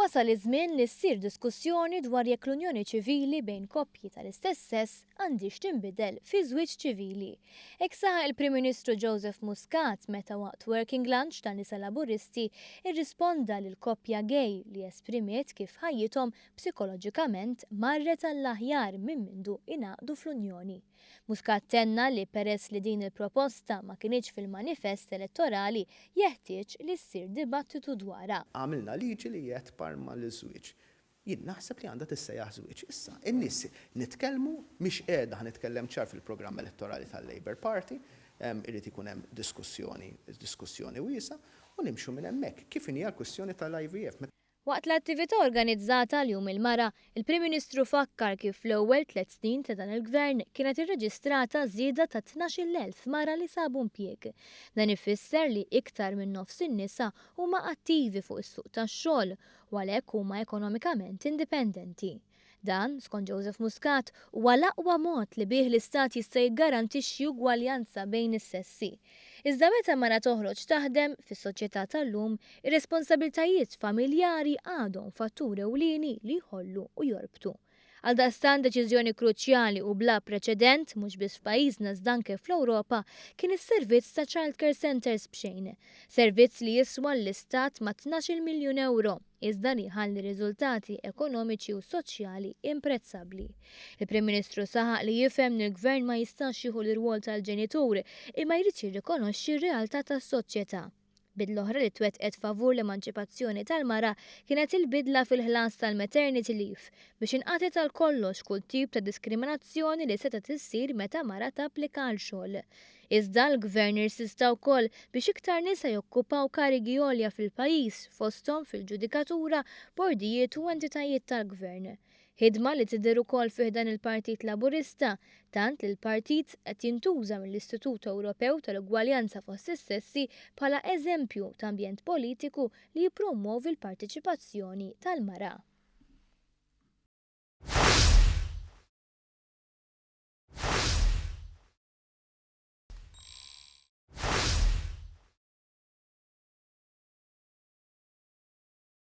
Wasal iż-żmien li ssir diskussjoni dwar jekk l-unjoni ċivili bejn koppji tal-istess sess għandhiex tinbidel fi żwieġ ċivili. Hekk saħaq il-Prim Ministru Joseph Muscat meta waqt working lunch ta' Nisa Laburisti rrisponda lil koppja gay li esprimiet kif ħajjithom psikoloġikament marret għall-aħjar minn mindu ingħaqdu fl-unjoni. Muscat tenna li peress li din il-proposta ma kinitx fil-manifest elettorali jeħtieġ li ssir dibattitu dwarha. Għamilna liġi li hija tparma liż-żwieġ. Jien naħseb li għandha tissejjaħ żwieġ. Issa, in-nies nitkellmu, mhix qiegħda, ħa nitkellem ċar fil-programm elettorali tal-Labour Party, irid ikun hemm diskussjoni, diskussjoni wiesgħa u nimxu minn hemmhekk. Kif inhi l-kwistjoni tal-IVF. Waqt l-attività organizzata għal Jum il-Mara, il-Prim Ministru fakkar kif fl-ewwel tlett snin ta' dan il-Gvern kienet irreġistrata żieda ta' 12,000 mara li sabu impjieg. Dan ifisser li iktar minn nofs in-nisa huma attivi fuq is-suq tax-xogħol u għalhekk huma ekonomikament indipendenti. Dan, skont Joseph Muscat, huwa l-aqwa mod li bih l-Istat jista' jiggarantixxi ugwaljanza bejn is-sessi. Iżda meta mara toħroġ taħdem, fis-soċjetà tal-lum, ir-responsabbiltajiet familjari għadhom fattur ewlieni li jħollu u jorbtu. Għaldaqstant deċiżjoni kruċjali u bla preċedent, mhux biss f'pajjiżna iżda anke fl-Ewropa, kien is-servizz ta' childcare centres b'xejn. Servizz li jiswa lill-Istat mat-12-il miljun ewro, iżda li jħalli riżultati ekonomiċi u soċjali imprezzabbli. Il-Prim Ministru saħaq li jifhem li l-Gvern ma jistax jieħu l-irwol tal-ġenitur imma jrid jirrikonoxxi r-realtà tas-soċjetà. Bidla oħra li twettqet favur l-emanċipazzjoni tal-mara kienet il-bidla fil-ħlas tal-maternity leave biex inqatgħet għal kollox kull tip ta' diskriminazzjoni li setgħet issir meta mara tapplika għal xogħol. Iżda l-Gvern irsista wkoll biex iktar nisa jokkupaw karigi għolja fil-pajjiż, fosthom fil-ġudikatura, bordijiet u entitajiet tal-Gvern. Ħidma li tidher ukoll fi ħdan il-Partit Laburista, tant li l-partit qed jintuża mill-Istitut Ewropew tal-Ugwaljanza fost is-Sessi bħala eżempju ta' ambjent politiku li jippromwovi l-parteċipazzjoni tal-mara.